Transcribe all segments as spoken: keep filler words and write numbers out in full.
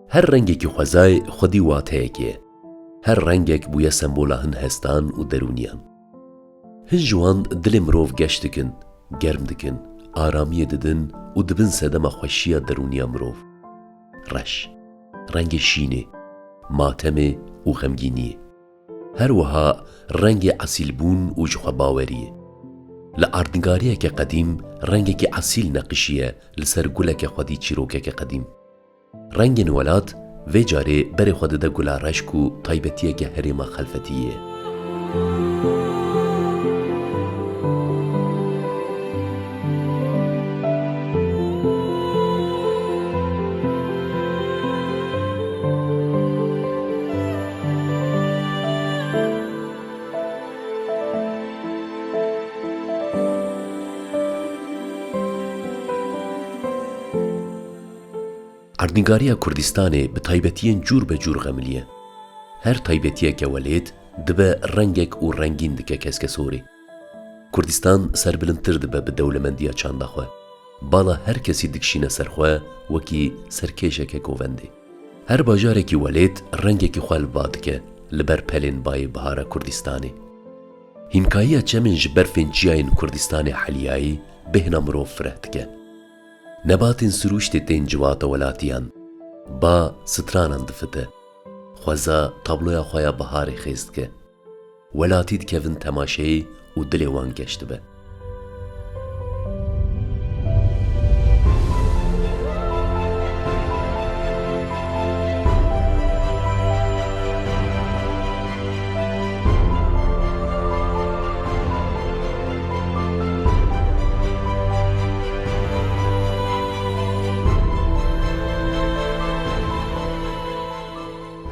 Her rengekî xwezayê xwedî wateyekê ye. Her rengek bûye sembola hin hestan û derûniyan. Hin ji wan dilê mirov geş dikin, germ dikin, aramiyê didin û dibin sedema xweşiya derûniya mirov. Reş, rengê şînê, matemê û xemgîniyê. Her wiha rengê esîlbûn û jixwebaweriyê. Li erdnigariyeke qedîm rengekî esîl neqişiye li ser guleke xwedî çîrokeke qedîm. Rengên welat vê carê berê xwe dide gula reş ku taybetiyeke herêma Xelfetiyê ye. Erdnîgariya Kurdistanê bi taybetiyên cûr be cûr xemiliye. Her taybetiyeke welêt dibe rengek û rengîn dike keskesorê. Kurdistan serbilindtir dibe bi dewlemendiya çanda xwe. Bala her kesî dikişîne ser xwe wekî serkêşeke govendê. Her bajarekî welêt rengekî xwe li ba dike li ber pelên bayê bihara Kurdistanê. Hînkayiya çemên ji berfên çiyayên Kurdistanê heliyayî bêhna mirov fireh dike. Nebatên sirûştê tên civata welatiyan, ba stranan difite. Xweza tabloya xwe ya biharê xêz dike. Welatî dikevin temaşeyê û dilê wan geş dibe.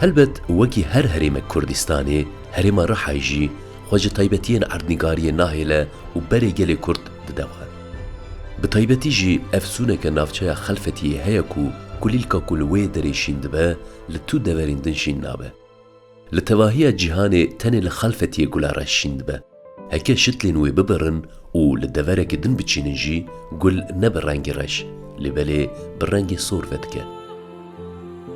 Helbet wekî her herêmek Kurdistanê, herêma Rihayê jî xwe ji taybetiyên erdnîgariyê nahêle û berê gelê Kurd dide xwe. Bi taybetî jî efsûneke navçeya Xelfetiyê heye ku kulîlka ku li wê derê şîn dibe, li tu deverên din şîn nabe. Li tevahiya cîhanê tenê li Xelfetiyê gula reş şîn dibe. Heke şitlên wê bibirin û li deverekî din biçînin jî, gul ne bi rengê reş, lê belê bi rengê sor vedike.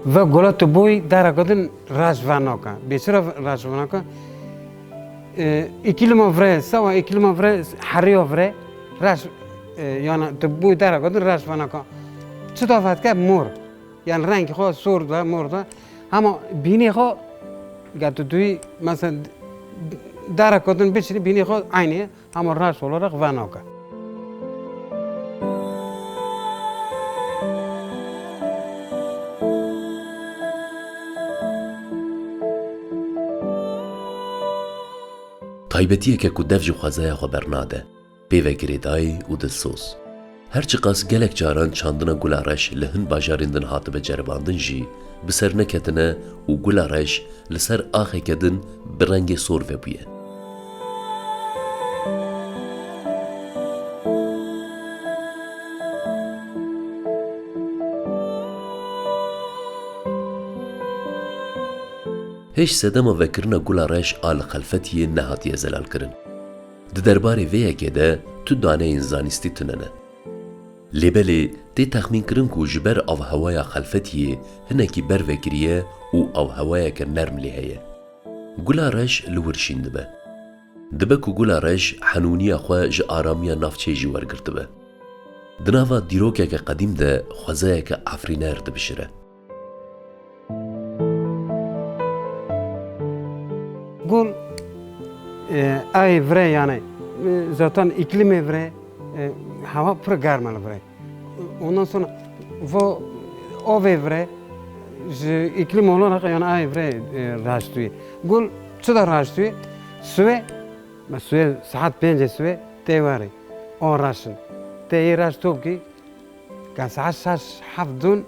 Ve gula tu boy dara kadın reş venaka. Bê çira reş venaka? E, iklima vre, sewa iklima vre, heriya vre, reş, e, yani tu boy dara kadın reş venaka. Çita vedike mor. Yani rengê xwe sor da, mor da. Hema bînê xwe, ga tu duyî, mesela, dara kadın biçînî bînê xwe aynı ye. Hema reş olarak venaka. Taybetiyeke ku dev ji xwezaya xwe bernade, pê ve girêdayî û dilsoz. Her çiqas gelek caran çandina gula reş li hin bajarên din hatibe ceribandin jî, bi ser neketine û gula reş li ser axeke din bi rengê sor vebûye. Hêj sedema vekirina gula reş a li Xelfetiyê nehatiye zelalkirin. Di derbarê vê yekê de tu daneyên zanistî tune ne. Lê belê tê texmînkirin ku ji ber avhewaya Xelfetiyê hinekî ber vekiriye û avhewayeke nerm lê heye. Gula reş li wir şîn dibe. Dibe ku gula reş henûniya xwe ji aramiya navçeyê jî wergirtibe. Di nava dîrokeke qedîm de xwezayeke efrîner dibişire. Gul, e, ayê vire yani, e, zaten iklimê vire, e, hava pir germ e li vire. Ondan sonra vo ovê vire, ji iklim olarak yani ayê vire, e, raştûyê. Gul çi da raştûyê? Suê, me suê saet pêncê suê tê werê. O raşin. Tê yê raş top kî, ka saet şeş heft dûn,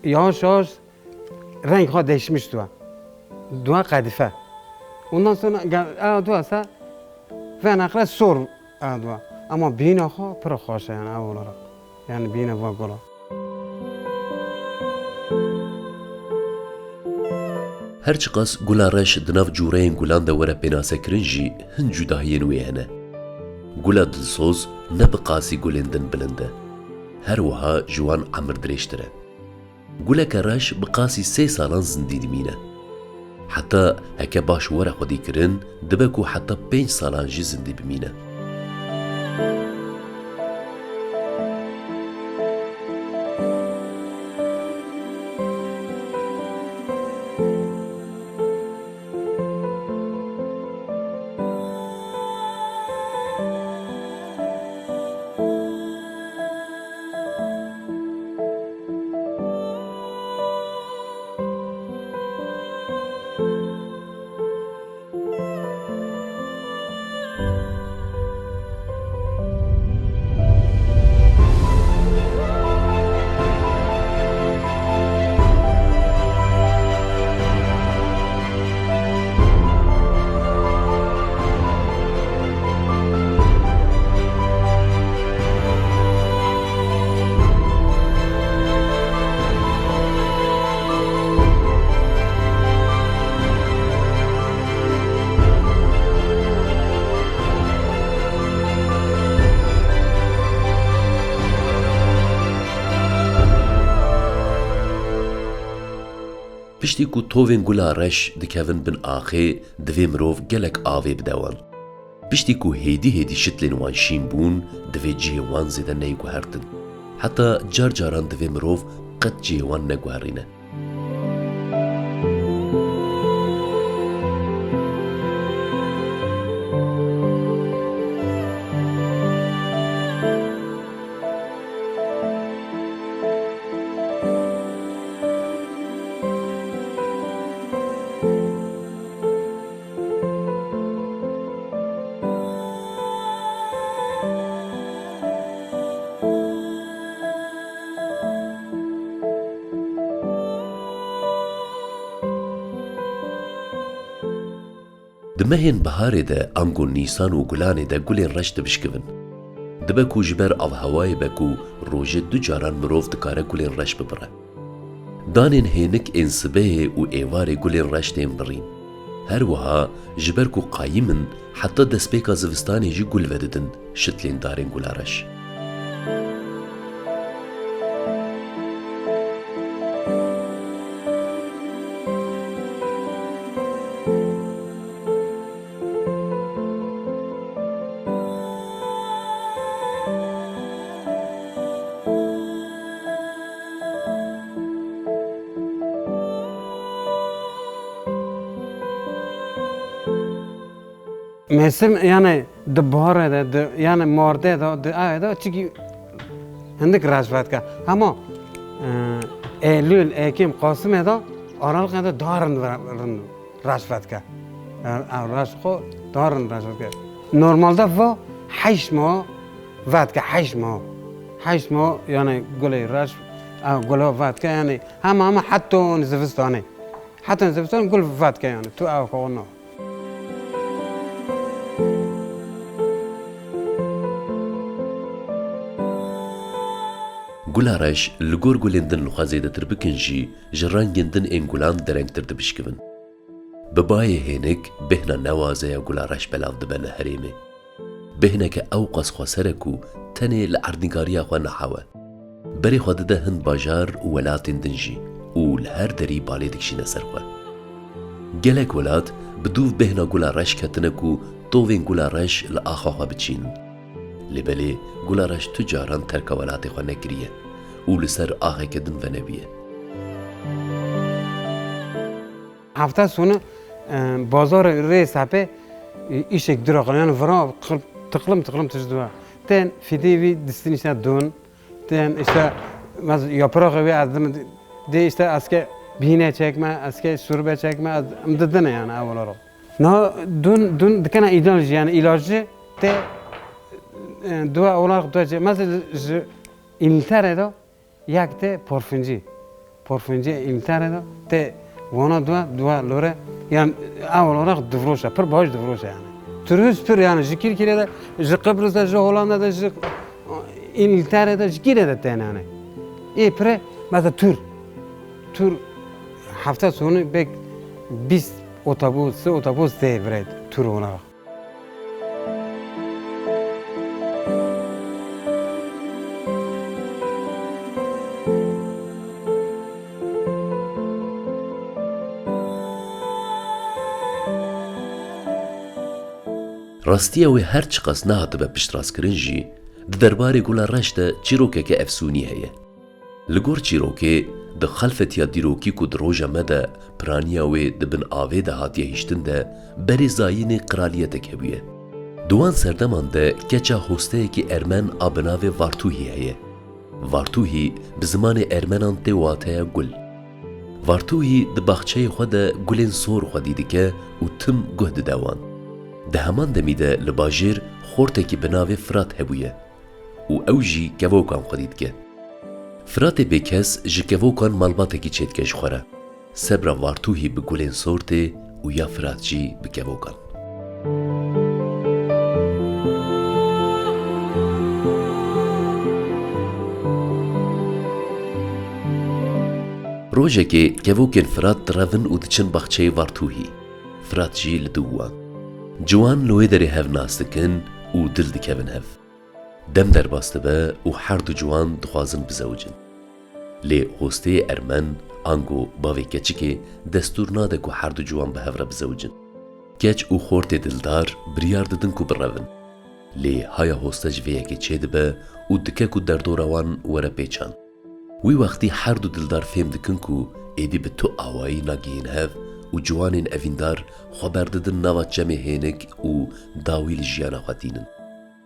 yavaş yavaş renk xwe değişmiş dua. Dua qedife. Ondan sonra gel, a dua sa ve nakre sor a dua. Ama bîna xwe pir xweş e yani ev olarak. Yani bîna va gula. Her çiqas gula reş di nav cûreyên gulan de were pênasekirin jî hin cudahiyên wê hene. Gula dilsoz ne bi qasî gulên din bilind e. Her wiha ji wan emir dirêjtir e. Guleke reş bi qasî sê salan zindî dimîne. Heta heke baş were xwedîkirin, dibe ku heta pênc salan jî zindî bimîne. Piştî ku tovên gula reş dikevin bin axê, divê mirov gelek avê bide wan. Piştî ku hêdî hêdî şitlên wan şîn bûn, divê cihê wan zêde neyê guhertin. Heta car caran divê mirov qet cihê wan neguherîne. Di mehên biharê de, ango Nîsan û Gulanê de gulên reş dibişkivin. Dibe ku ji ber avhewayê be ku rojê du caran mirov dikare gulên reş bibire. Danên hênik ên sibehê û êvarê gulên reş tên birîn. Her wiha ji ber ku qayîm in, heta destpêka zivistanê jî gul vedidin şitlên darên gula reş. Mevsim, yani di baharê de, di, yani martê de, di ayê de, çikî hindik reş vedike. Hema, e, Eylül, Ekim, Kasımê de, Aralıkê de daha rind, rind reş vedike. Yani, ev reş xwe daha rind reş vedike. Normalde va heşt mah vedike, heşt mah. Heşt mah, yani gulê reş, ev gula vedike, yani hema hema heta zivistanê. Heta zivistan gul vedike, yani tu ew xwe na. Gula reş li gor gulên din li xwe zêdetir bikin jî, ji rengên din ên gulan derengtir dibişkivin. Bi bayê hênik bêhna newaze ya gula reş belav dibe li herêmê. Bêhneke ewqas xweser e ku tenê li erdnîgariya xwe niha we. Berê xwe dide hin bajar û welatên din jî û li her derî balê dikişîne ser xwe. Gelek welat bi dûv bêhna gula reş ketine ku tovên gula reş li axa xwe biçînin. Lê belê gula reş tu caran terka welatê xwe nekiriye û li ser axeke din venebûye. Hefta sonu, e, bazarê rê sepê, e, îşek dura qal, yani vira qırp, tıklım tıklım tişt dua. Tên fidê wî distin işte don, tên işte mez yaprağı wî ez dim, de işte eske bîne çekme, eske şurbe çekme, ez, em didine yani ev olarak. Na dun, dun dikene ilacı, yani ilacı te, e, dua olarak dua çe-, mesela ji İngiltere de yek te porfincî. Porfincî İngiltere de te wana dua, dua lore, yani ev olarak divroşe, pir baş divroşe yani. Turist pir yani ji Kirkirê de, ji Kıbrıs de, ji Hollanda de, ji İngiltere de, ji kîre de tên yani. Ê pire, mesela tur. Tur hefta sonu bek bîst otobus, sê otobus tê birayt tur olarak. Rastiya wê her çiqas nehatibe piştrastkirin jî, di derbarê Gula Reş de çîrokeke efsûnî heye. Li gor çîrokê, di xelfetiya dîrokî ku di roja me de piraniya wê di bin avê de hatiye hiştin de berê zayînê qiraliyetek hebûye. Di wan serdeman de keça hosteyekî ermen a bi navê Vartûhî heye. Vartûhî bi zimanê ermenan tê wateya gul. Vartûhî di baxçeyê xwe de gulên sor xwedî dike û tim guh dide wan. Di heman demî de li bajêr xortekî bi navê Firat hebûye û ew jî kevokan xwedî dike. Firatê bêkes ji kevokan malbatekî çêdike ji xwe re. Sebra Vartûhî bi gulên sor tê û ya Firat jî bi kevokan. Rojekê kevokên Firat direvin û diçin baxçeyê Vartûhî. Firat jî li dû wan. Ciwan li wê derê hev nas dikin û dil dikevin hev. Dem derbas dibe û her du ciwan dixwazin bizewicin. Lê hosteyê ermen, ango bavê keçikê, destûr nade ku her du ciwan bi hev re bizewicin. Keç û xortê dildar biryar didin ku birevin. Lê haya hoste ji vê yekê çêdibe û dike ku derdora wan were pêçan. Wî wextî her du dildar fêm dikin ku êdî bi tu awayî nagihên hev û ciwanên evîndar xwe berdidin nava çemê hênik û dawî li jiyana xwe tînin.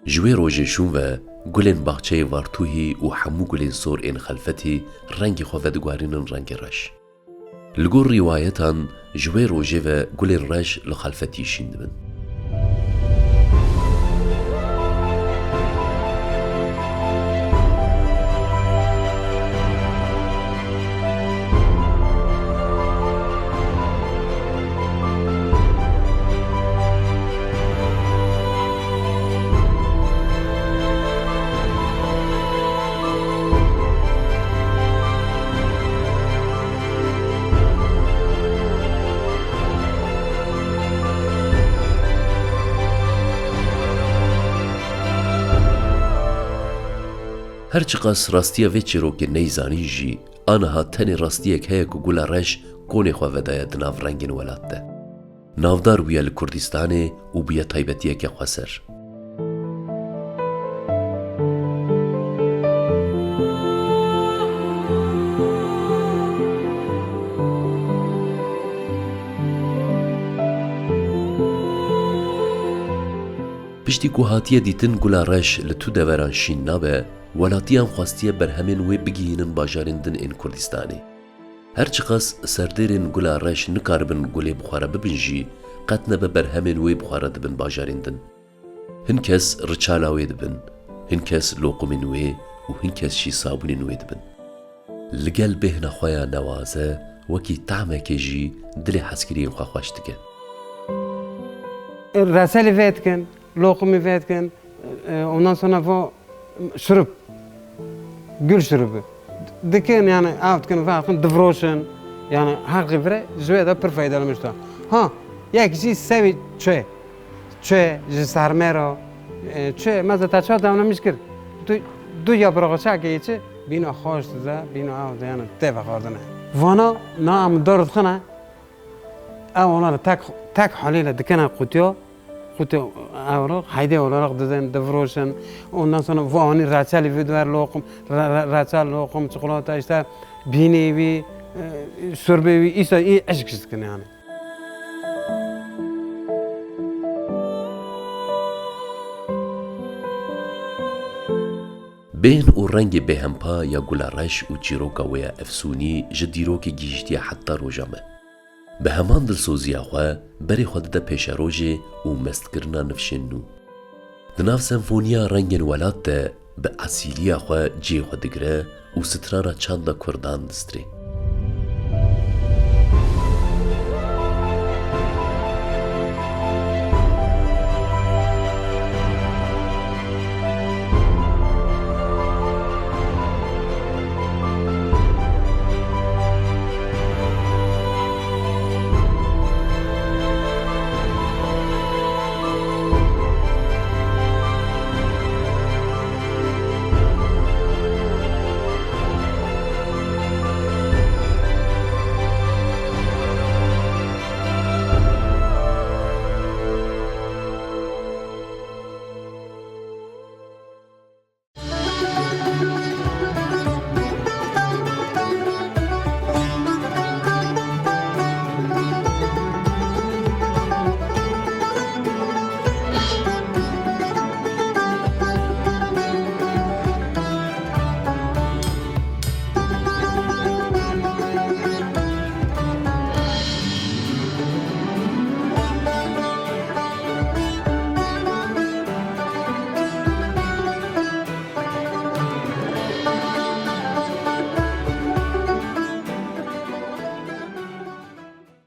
Ji wê rojê şûn ve gulên baxçeyê Vartûhî û hemû gulên sor ên xelfetî rengê xwe vediguherînin rengê reş. Li gor rîwayetan, ji wê rojê ve gulên reş li xelfetî şîn dibin. Her çiqas rastiya vê çîrokê neyzanîn jî, aniha tenê rastiyek heye ku Gula Reş konê xwe vedaye di nav rengên welat de. Navdar bûye li Kurdistanê û bûye taybetiyeke xweser. Piştî ku hatiye dîtin Gula Reş li tu deveran şîn nabe, welatiyan xwestiye berhemên wê bigihînin bajarên din ên Kurdistanê. Her çiqas serdêrên Gula Reş nikaribin gulê bi xwe re bibin jî, qet nebe berhemên wê bi xwe re dibin bajarên din. Hin kes riçala wê dibin, hin kes loqumên wê û hin kes jî sabûnên wê dibin. Li gel bêhna xwe ya newaze, wekî tahmekê jî dilê hezkiriyên xwe xweş dike. Reçelî vê dikin, loqumî vê dikin, e, ondan sonra vo şurup, gül şurubu. Dikin yani, av dikin, ve axin divroşin. Yani, heqî vire, ji wê de pir feydalanmiş da. Ha, yek jî sevî çê. Çê ji sermê re, e, çê, mesela te çawa demlemiş kir? Tu, tu ya bira çakê çi? Bîna xweş dize, bîna av de, yani, tê vexwardine. Vana, na em dor dixine, ew olar tek, tek haliyle dikene qutiya, qutiya ew re, heyde olarak dizên, divroşin. Ondan sonra vo anî reçelî vê diwer loqum, re-, re-, reçel loqum, çikolata işte, bînê wî, e, şurbê wî, îsa î eşk dikin yani. Bêhn û rengê bêhempa ya Gula Reş û çîroka wê ya efsûnî ji dîrokê gihîştiye heta roja me. Bi heman dilsoziya xwe berê xwe dide pêşerojê û mestkirina nifşên nû. Di nav senfoniya rengên welat de bi esîliya xwe cihê xwe digire û strana çanda kurdan distirê.